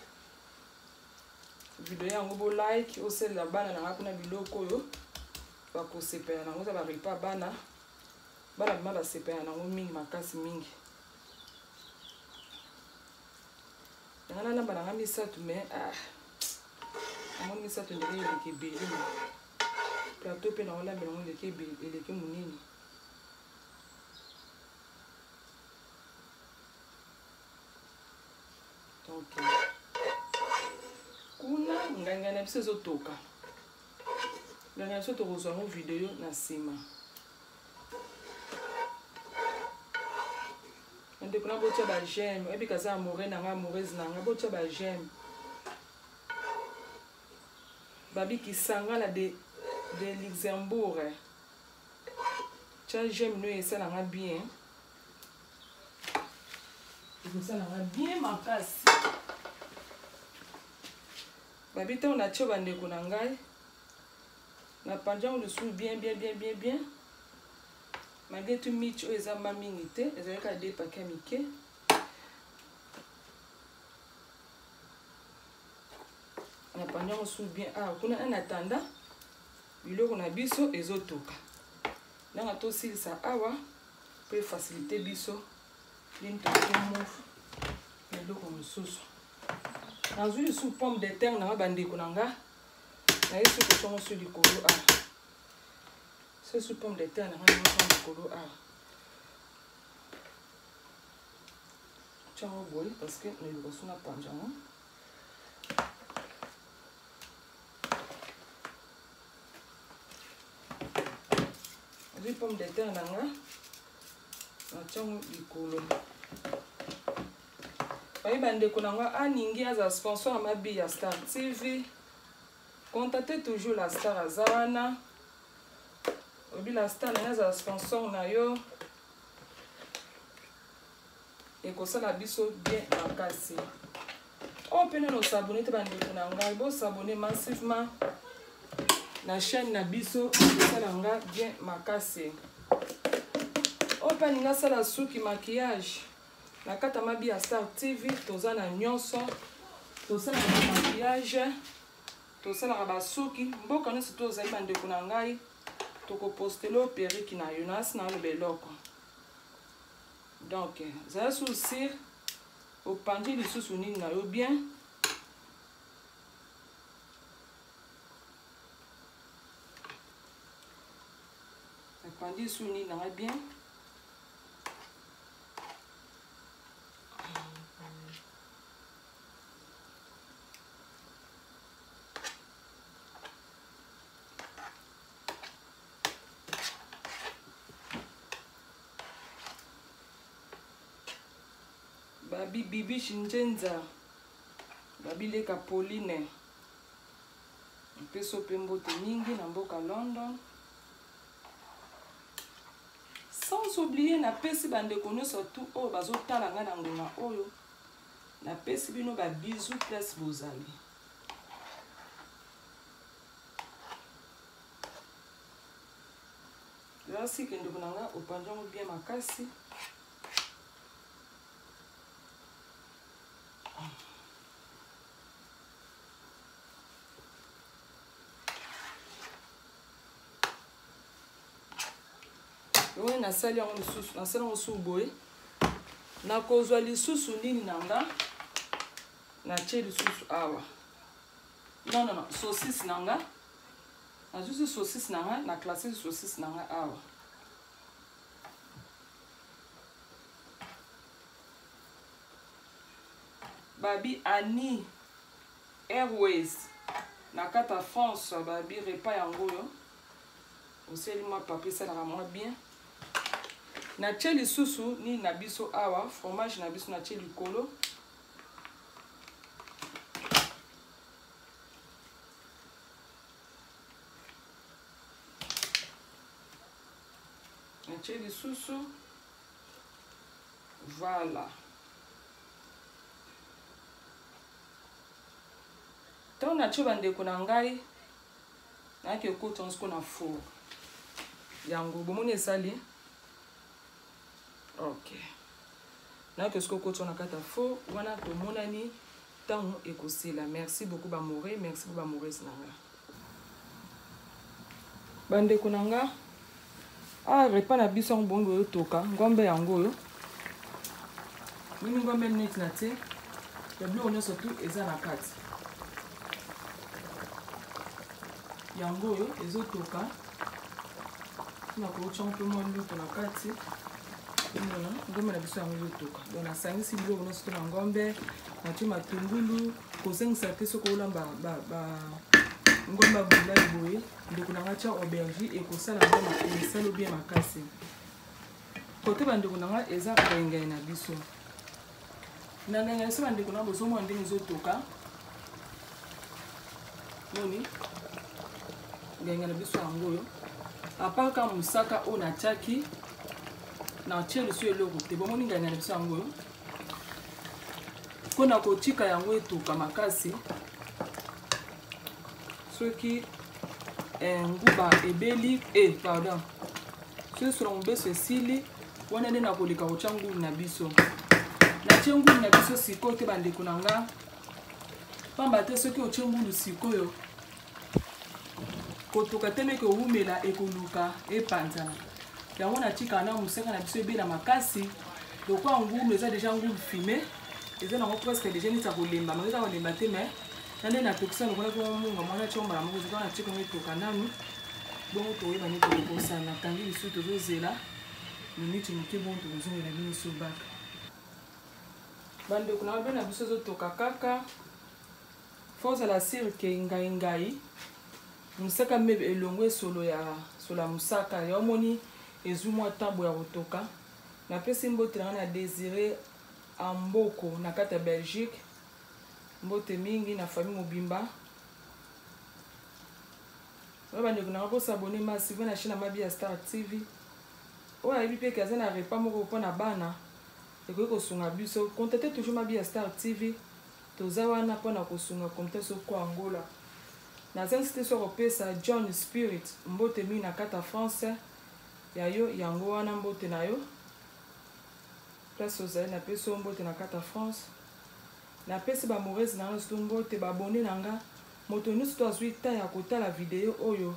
Video yango bo like, osalela bana na nga kuna biloko oyo bakosepela nango, eza ba repas bana. Bana bima basepela nango mingi makasi mingi. Nga nalamba na nga misato mais ah amoni misato ndenge eleki ebele plateau mpe nango lambela yango eleki ebele eleki monene. Donc kuna nganga na biso ezotoka, nganga na biso tokozwa yango video na nsima. Ndeko na botya ba j'aime, oyebi kaza amoureux na nga, amoureuse na nga, botya ba j'aime. Babi Kisangala de Luxembourg. Tya j'aime no esala nga bien. Ekosala nga bien makasi. Babi ntango natye bandeko na ngai, napanzi yango lisusu bien bien bien bien bien. Malgré tout mitch oyo eza ma mingi te, ezali kaka deux paquets mike. Napanzi yango lisusu bien awa kuna en attendant biloko na biso ezotoka. Nanga tosilisa awa po efacilite biso nini tokoki move eloko mosusu. Nazwi lisusu pomme de terre na nga bandeko na nga, naye soki kotongo so likolo awa. Soki pomme de terre na nga nyonso likolo awa. Tiango boye parce que na liboso na panza yango. Nazwi pomme de terre na nga, natiango likolo. Bayi bandeko na nga, aningi aza sponsor ya Mabi ya Star TV. Contactez toujours la star aza wana. Obi la star na aza sponsor na yo. Ekosala biso bien makasi. Oyo mpe nano s'abonner te bandeko na ngai, bo s'abonner massivement na chaîne na biso, ekosala nga bien makasi. Oyo mpe alingi asala suki maquillage na kati ya Mabi ya Star TV, toza na nyonso, tosalaka maquillage, tosalaka basuki, mboka nyonso tozali bandeko na ngai, tokopostele oyo perruque na yo, nasi na oloba eloko. Donc zala sous cire, opanzi lisusu nini na yo bien. Opanzi lisusu nini na nga bien. Babi Bibi Shinjenza, Babi Leka Pauline, mpeso pe mbote mingi na mboka London. Sans oublier napesi bandeko nyonso tu oyo bazotala ngai na ngonga oyo, napesi bino ba bisous place bozali. Merci ndeko na nga, opanzi yango bien makasi. Oyo nasali yango lisusu, nasali yango lisusu boye, nakozwa lisusu nini na nga, natie lisusu awa. Non, non, non, saucisse na nga, nazwi saucisse na nga, na classe saucisse na nga awa. Babi Annie Airways na kati ya France, babi repas yango oyo oseli mwa papa esalaka mwa bien. Natie lisusu nini na biso awa, fromage na biso natie likolo. Natie lisusu. Voilà. Ntango natye bandeko na ngai, nayaki ekota yango sikoyo na four. Yango bomoni esali ok, nayaki sikoyo okota na kati ya four wana, tomonani ntango ekosila. Merci beaucoup bamoure, merci beaucoup bamourese na nga, bandeko na nga. Ah, repas na biso yango bongo oyotoka ngombe yango oyo moni ngombe neti na tie ya biloko nyonso tu eza na kati yango oyo ezotoka na kootya mpe mwa luto na kati. Omona ngombe na biso yango ezotoka. Donc nasangisi biloko nyonso to na ngombe, natie matungulu, kozangisa te. Soki olamba ngombe ya bulai boye, ndeko na nga, tia aubergine, ekosala ngo esalo bien makasi. Kote bandeko na nga, eza ngai na biso na ngai na biso. Bandeko na, bozomona ndenge ezotoka. Moni ngai na biso yango oyo, apart ka mosaka oyo natiaki, natie lisusu eloko te. Bomoni ngai na biso yango oyo, mpona kotika yango etoka makasi. Soki nguba ebeli, pardon, soki solo mobeso esili, wana nde nakoleka kotya ngulu na biso. Natie ngulu na biso sikoyo te, bandeko na nga, pamba te soki otie ngulu sikoyo, kotoka te meke owumela, ekoluka epanzana. Yango natikaka na mosaka na biso ebela makasi. Lokola ngulu eza déjà ngulu fumé, eza nango presque déjà neti ya kolemba, mais eza kolemba te. Mais na nde natokisa lokola mpo munga mwana tia mbala moko, ezaka natika yango etoka nanu, bongo toyeba nde tokokosala. Nakangi lisusu, tozozela miniti moke, bongo tokozongela bino so baka. Bandeko na mabe na biso ezotoka kaka, fo ozala sûr ke ngai ngai mosaka mebe elongo esolo ya solo ya mosaka ya omoni ezwi mwa ntambo ya kotoka. Napesi mbote na ngai na Désiré Amboko na kati ya Belgique, mbote mingi na famille mobimba. Oyo bandeko na nga, bos'abonner massivement na chaîne ya Mabi ya Star TV. Oyo ayebi mpe ke aza na repas moko mpo na bana ekoki kosunga biso, contacte toujours Mabi ya Star TV, toza wana mpona kosunga comité soko Angola. Nazangisi te so kopesa John Spirit mbote mingi na kati ya France ya yo yango wana. Mbote na yo place ozali, napesi yo mbote na kati ya France. Napesi bamourese na nga nyonso mbote, baabonnés na nga, moto nyonso to azwi temps ya kotala video oyo,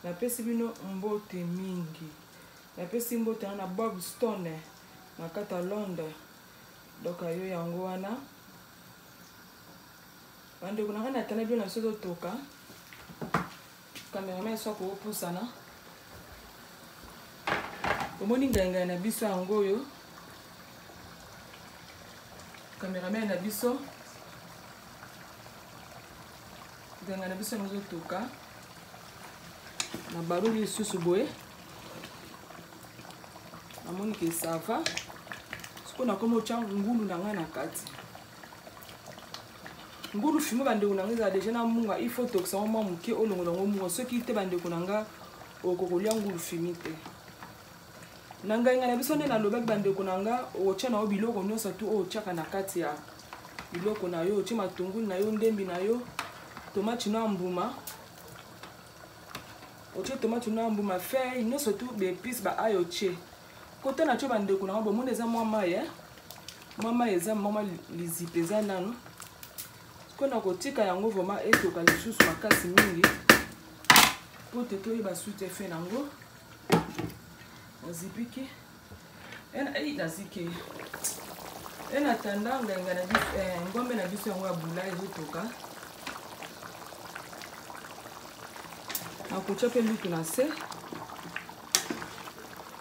napesi bino mbote mingi. Napesi mbote na Bob Stone na kati ya Londres. Donc ayo yango wana, bandeko na ngai, natala bino na biso totoka. Cameraman so akopusana, omoni ngai ngai na biso yango oyo. Cameraman na biso, ngai na biso yango ezotoka. Na baloli lisusu boye, namoni ke ça va. Sikoyo nakomi otya ngulu na ngai na kati. Ngulu fumé, bandeko na ngai, ezala déjà na munga. Il faut tokisa ngo mwa moke, olongola yango munga. Soki te, bandeko na nga, okokolia ngulu fumé te. Na ngai ngai na biso nde nalobaki, bandeko na nga, okotya na yo biloko nyonso tu oyo otyaka na kati ya biloko na yo. Otie matungulu na yo, ndembi na yo, tomati no ya mbuma, otie tomati no ya mbuma, feuille nyonso tu, baépices, baail otie kota na tio. Bandeko na nga, bomoni eza mwa mai, mwa mai eza mwa lizipe eza nanu. Sikoyo na kotika yango vraiment etoka lisusu makasi mingi po te toyeba suite efe nango. Nazipiki, naziki en attendant ngenga na biso, ngombe na biso yango ya bula ezotoka. Nakotya mpe lutu na se.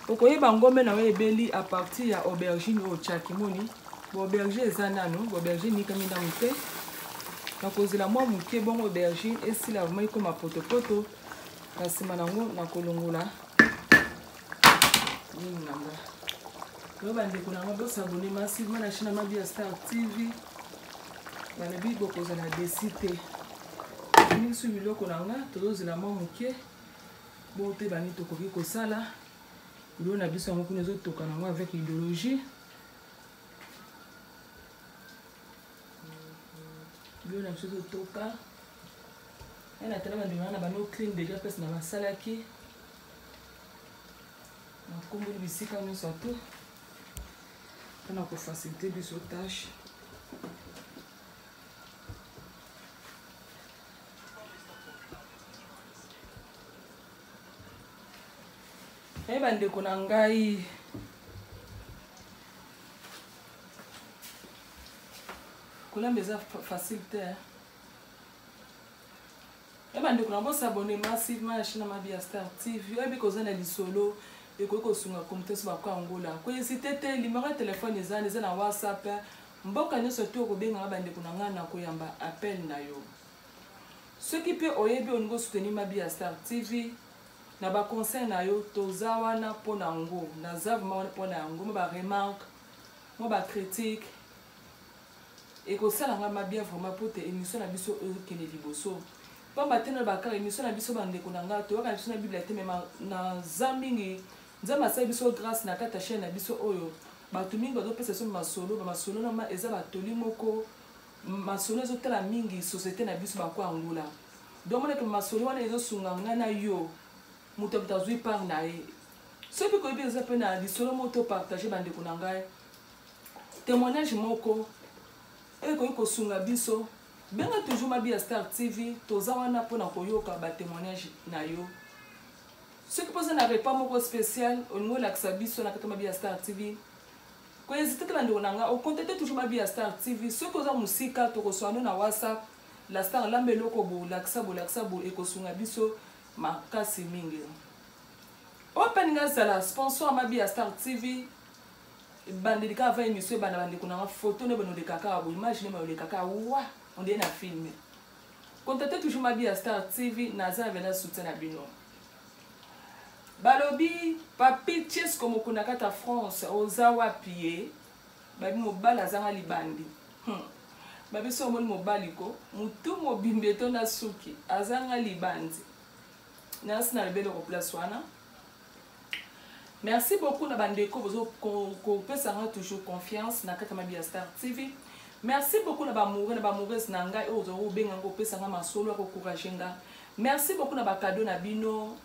Okoyeba ngombe na yo ebeli à partir ya aubergine oyo otyaki. Moni baaubergine eza nanu, baaubergine nikami nanu te. Nakozela mwa moke, bongo aubergine esila vraiment, ekoma potopoto. Na nsima nango nakolongola nini na nga. Oyo bandeko na nga, bos'abonner massivement na chaîne ya Mabi ya Star TV. Balobi bokozala déçus te. Biso biloko na nga, tozozela mwa moke bongo te bani tokoki kosala biloko na biso yango kuna ezotoka nango avec idéologie. Biloko na biso ezotoka. natala bandeko na bano clean deja place na basalaki nakomboli bisika nyonso atu mpona kofacilite biso tâche. Hey, bandeko na ngai, kolamba eza facile te. E bandeko na bosabone massivement na chaîne Mabiya Star TV. Oyebi koza na lisolo ekoki kosunga comité so bako Angola. Kohésite te, numéro ya telefone eza eza na WhatsApp. Mboka nyonso te okobengaka bandeko na ngai na koyamba appel na yo. Soki mpe oyebi olingi osoutenir Mabiya Star TV na ba conseil na yo, toza wana mpo na yango. Naza vraiment wana mpo na yango. Mwa ba remarque, mwa ba critique ekosala nga mabia vraiment mpo te émission na biso ekende liboso. Pamba te na bakaka émission na biso, bandeko na nga, toyaka na biso na Bible te, me naza mingi Nzambe asali biso grâce na kati ya chaîne na biso oyo. Bato mingi bazopesa biso masolo, bamasolo na eza batoli moko, masolo ezotala mingi société na biso bako Angola. Donc moneke masolo wana ezosunga ngai na yo, moto moto azwi part na ye. Soki koyebi eza mpe na lisolo moko topartage, bandeko na ngai, témoignage moko oyo ekoki kosunga biso, benga toujours Mabiya Star TV. Toza wana mpona koyoka batémoignage na yo. Soki mpoza na repas moko spécial olingi olakisa biso na kati ya Mabiya Star TV, kohésite te bandeko na ngai, ocontacte toujours Mabiya Star TV. Soki oza mosika, tokoswano na WhatsApp: "La Star, lamba eloko bolakisa, bolakisa bo." Ekosunga biso makasi mingi. Oyo mpe alingi azala sponsor ya Mabiya Star TV, ebandeli kaka avant émission ebanda, bandeko nanga, photo nde banoleka kaka bo, image nde banoleka kaka wa ondie na film. Contacte toujours Mabiya Star TV, naza na vena soutien na bino. Balobi Papi Chesco Mokunda kata France, oza wapi ye? Babi mobali azanga libandi. Babi so omoni mobali ko mutu mobimbi etonda suki azanga libandi, nasi na lobeli ko place wana. Merci beaucoup na bandeko bozo kopesa nga toujours confiance na kati ya Mabiya Star TV. Merci beaucoup na bamoureux na bamoureuse na ngai oyo ozali kobenga nga, kopesa nga masolo ya kocourage nga. Merci beaucoup na bacadeau na bino.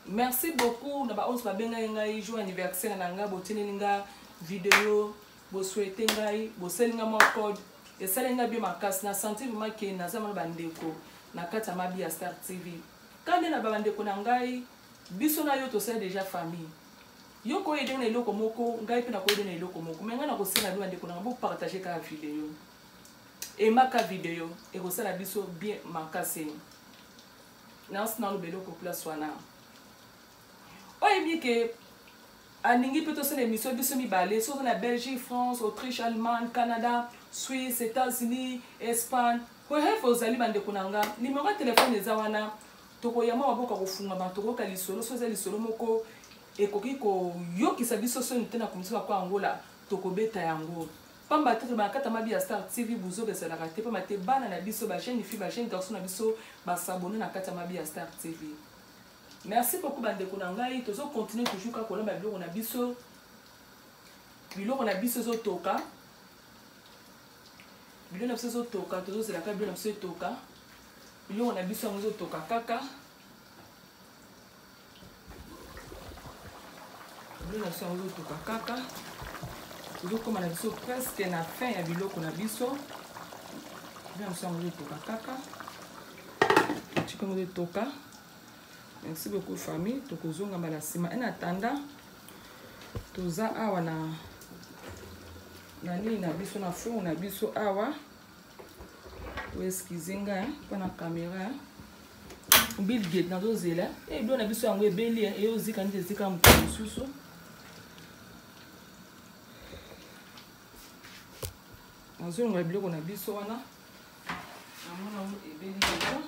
Merci beaucoup na baoyo babengaki ngai jour anniversaire na ngai, botineli nga video, bosouhaite ngai, bosali nga mwa code, esali ngai bien makasi. Na sentir vraiment ke naza mana bandeko na kati ya Mabiya Star TV. Ka nde na bandeko na ngai, biso na yo tosali déjà famille. Yo koyede na eloko moko, ngai mpe nakoyede na eloko moko. Me ngai nakosenga bino bandeko na ngai, bopartage kaka video, emaka video, ekosala biso bien makasi. Nasi naloba eloko place wana. Oyebi ke alingi mpe tosala émission biso mibale, soki oza na Belgique, France, Autriche, Allemagne, Canada, Suisse, États-Unis, Espagne, wherever ozali, bandeko na nga, numéro ya telefone eza wana. Tokoyamba maboko ya kofungama, tokoyoka lisolo. So eza lisolo moko ekoki koyokisa biso soni te na komisa bako Angola, tokobeta yango. Pamba te toloba na kati ya Mabiya Star TV, buzoba ezalaka te. Pamba te bana na biso, bajeune fille, bajeune garçon na biso basabone na kati ya Mabiya Star TV. Merci beaucoup bandeko na ngai. Tozocontinue toujours kaka kolamba biloko na biso. Biloko na biso ezotoka, biloko na biso ezotoka, tozozelaka biloko na biso etoka. Biloko na biso yango ezotoka kaka, biloko na biso yango ezotoka kaka. Tozokóma na biso presque na fin ya biloko na biso. Biloko na biso yango ezotoka kaka, tikango etoka. Merci beaucoup famille, tokozonga mbala nsima. En attendant, toza awa na nini na biso, na four na biso awa. Oexcuse ngai mpona caméra. Bill Gate nazozela e biloko na biso yango ebeli, eyozika neti ezika moto mosusu. Nazolongola biloko na biso wana, namona yango ebeli deja.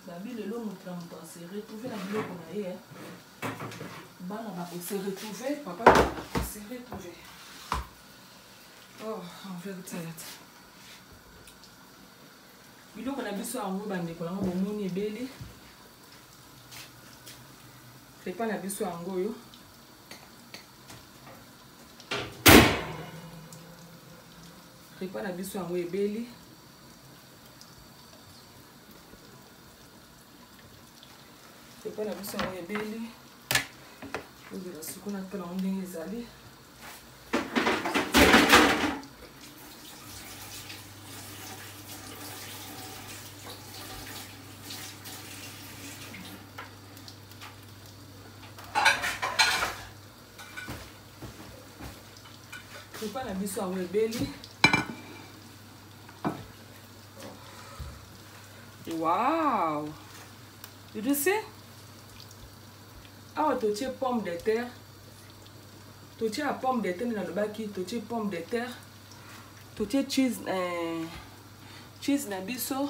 Babi lelo moto na moto ase retrouve na biloko na ye. Bana bakose retrouve, papa akose retrouve. Oh, en vérité, biloko na biso yango, bandeko nango, bomoni ebeli. Repas na biso yango oyo. Repas na biso yango ebeli. Repas na biso yango ebeli. Ozela sikoyo natala yango ndenge ezali. Repas na biso yango ebeli. Wow! Did you see? Awa totie pomme de terre. Totie ya pomme de terre nde nalobaki, totie pomme de terre. Totie cheese, eh, cheese na biso.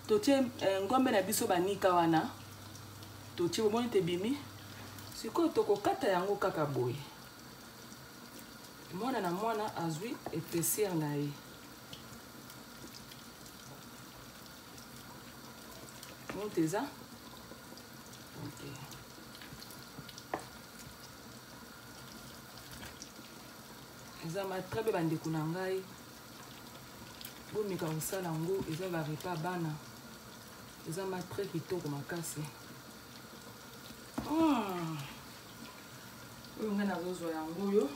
Totie eh, ngombe na biso banika wana. Totie, bomoni te bimi. Sikoyo tokokata yango kaka boye. Mwana na mwana azwi épaisseur na ye. Monte eza. Okay. Eza ma très bien bandeko na ngai. Bomeka kosala yango, eza ba repas bana. Eza ma très kitoko makasi. Oyo ngai nazozwa yango oyo.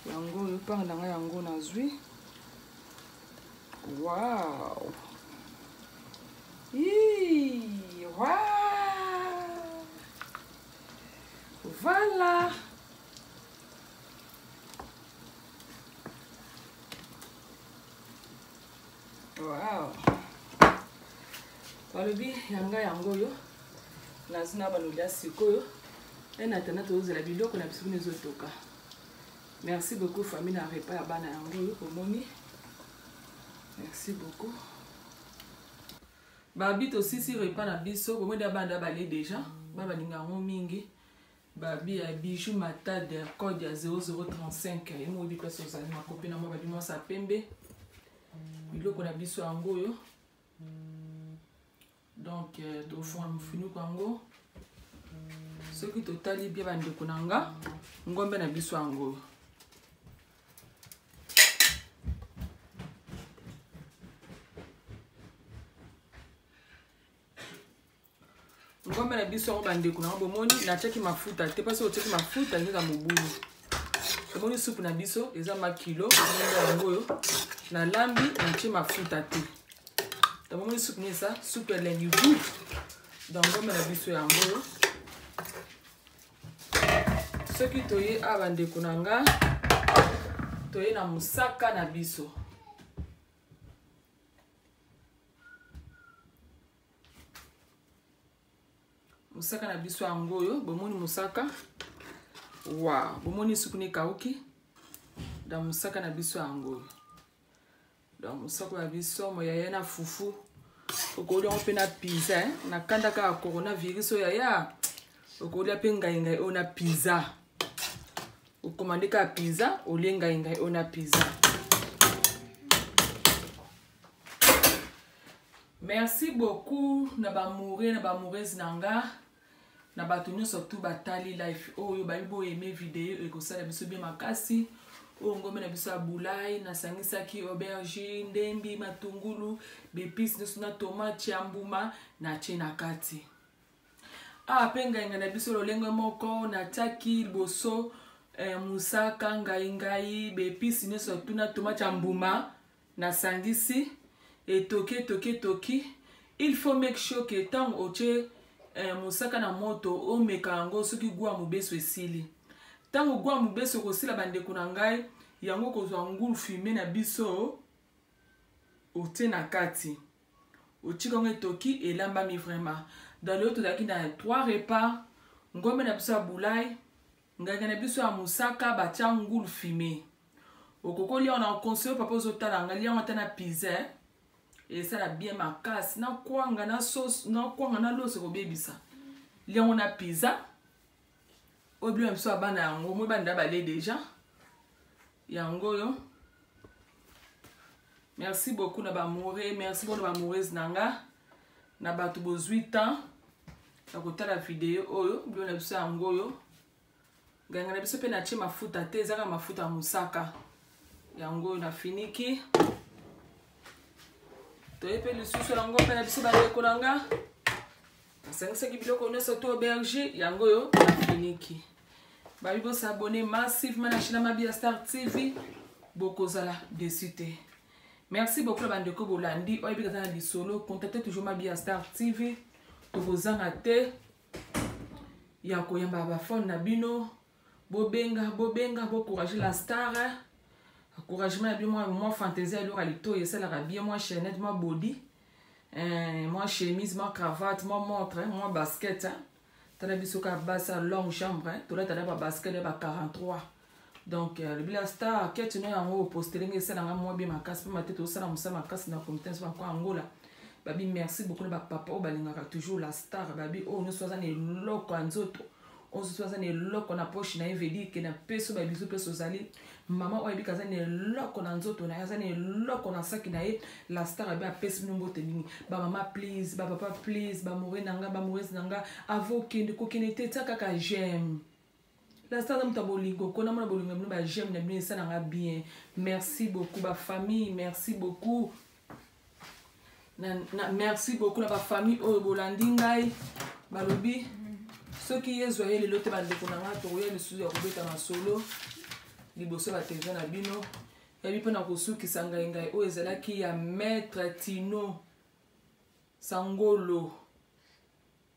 Yango oyo part na ngai yango nazwi. Wow. Hii, wow. Voilà. Wow. Balobi yanga yango oyo nazwi na balobi sikoyo en attendant tozozela biloko na biso kuna ezotoka. Merci beaucoup famille na repas ya bana yango oyo omoni. Merci beaucoup. Babi tosisi repas na biso bomoni da banda bale déjà ba balinga yango mingi. Babi ya bijou matade code ya 0035 ye moyebi place ozali makopi na mwa babi mwasi ya pembe biloko na biso yango oyo. Donc tofonga mofinuko yango soki totali bien bandeko na nga ngombe na biso yango. Ngombe na biso yango bandeko na nga bomoni natiaki mafuta te parce que otiaki mafuta eza mobulu. Bomoni supu na biso eza makilo ngombe yango oyo nalambi natie mafuta te. Donc bomoni supu ni eza supu elengi goût. Donc ngombe na biso yango oyo. Soki toye awa bandeko na nga toye na mosaka na biso. Mosaka na biso yango oyo bomoni mosaka. Wow, bomoni supu ni kauki. Donc mosaka na biso yango oyo. Donc mosaka ya biso moyaya na fufu. Okolia yango mpe na pizza, hein? Na kanda kaka coronavirus oyo yaya. Okolia mpe ngai ngai oyo na pizza. Okomande kaka pizza, olie ngai ngai oyo na pizza. Merci beaucoup na ba amoureux na ba amoureuse na nga na bato nyonso tu batali live oyo bayebi bo aimer video ekosala biso bien makasi. Oyo ngombe na biso ya bulai nasangisaki aubergine, ndembi, matungulu, b'épices nyonso na tomate ya mbuma natie na kati. Awa pe ngai ngai na biso lolenge moko natiaki liboso mosaka ngai ngai b'épices nyonso tu na tomate ya mbuma nasangisi etoki etoki etoki. Il faut make sure que ntango otie mosaka na moto omeka yango soki gwa mobeso esili. Ntango gwa mobeso ekosila bandeko na ngai yango kozwa ngulu fume na biso otie na kati. Otika yango etoki elambami vraiment. Dans le tozalaki na 3 repas, ngombe na biso ya bulai, nganga na biso ya mosaka batia ngulu fume. Okoko lia na conseil papa ozotala nga lia ata na pizza esala bien makasi na kwanga na sauce na kwanga na loso kobebisa. Lia na pizza oyo bilo na biso ya bana yango moi bana bale déjà yango oyo. Merci beaucoup na ba amoureux, merci beaucoup na ba amoureuse na nga na bato bozwi temps. Ya kotala video oyo, biloko na biso yango oyo. Nganga na biso mpe natie mafuta te, ezaka mafuta ya mosaka. Yango oyo nafiniki. Toye mpe lisusu yango mpe na biso bandeko na nga. Nasangisaki biloko nyonso to aubergine, yango oyo nafiniki. Babi bo s'abonner massivement na chaîne Mabia Star TV, bokozala déçu te. Merci beaucoup na bandeko bolandi, oyebi kaka na lisolo, contactez toujours Mabia Star TV. Tokozanga te ya koyamba ba phone na bino, bobenga, bobenga, bocourager la star. Encouragement na bino, mwa fantaisie ya eloko ya litoyi esalaka bien, mwa chaînette, mwa body, mwa chemise, mwa cravate, mwa montre, mwa basket. Tala biso ka basi ya longue chambre, tolata na ba basket ya ba 43. Donc lobi la star keti no yango opostele nge esalanga mwa bien makasi, mpe mate tosala mosala makasi na comité nso banko Angola. Babi merci beaucoup na ba papa oyo balingaka toujours la star. Babi oyo nyonso aza na eloko ya nzoto, oyo nyonso aza na eloko na poche na ye, veut dire que na peso ba bisous peso ozali mama oyo ayebika aza na eloko na nzoto na ye, aza na eloko na saki na ye. La star abi apesi bino mbote mingi. Ba mama please, ba papa please, ba more na nga, ba moreuse na nga, avo kende kokende te, tia kaka j'aime. La star aza moto ya bolingo, kona mona bolingo na bino, ba j'aime na bino esalanga bien. Merci beaucoup ba famille, merci beaucoup. Na, na, merci beaucoup na ba famille oyo bolandi ngai. Balobi soki Yezu aye lelo te, bandeko na ngai, tokoya lisusu ya kobeta masolo liboso ya ba na bino. Yabi mpe na kosukisa ngai ngai oyo ezalaki ya Maître Tino Sangolo,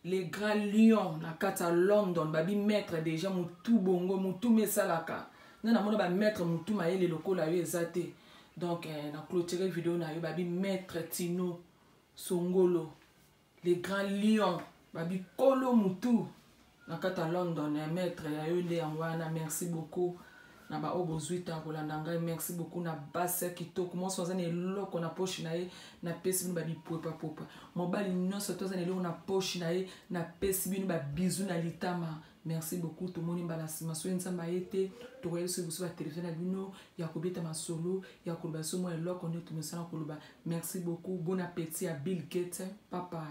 le grand lion na kati ya London. Babi maître déjà mutu bongo mutu mesalaka nga namona ba maître mutu mayele lokola yo eza te. Donc na clôturer vidéo na yo. Babi Maître Tino Songolo, le grand lion, babi kolo mutu na kati ya London, ya maître ya yo nde yango wana. Merci beaucoup na ba oyo bozwi ntango kolanda ngai. Merci beaucoup na basi ya kitoko, mwasi aza na eloko na poche na ye, napesi bino babipwepapopa. Mobali nyonso to aza na eloko na poche na ye, napesi bino babizu na litama. Merci beaucoup, tomoni mbala nsima. Soki Nzambe aye te, tokoya biso liboso ba televizio na bino ya kobeta masolo ya koloba so mwa eloko nde tomesana koloba. Merci beaucoup, bon appétit ya Bill Gates. Papa.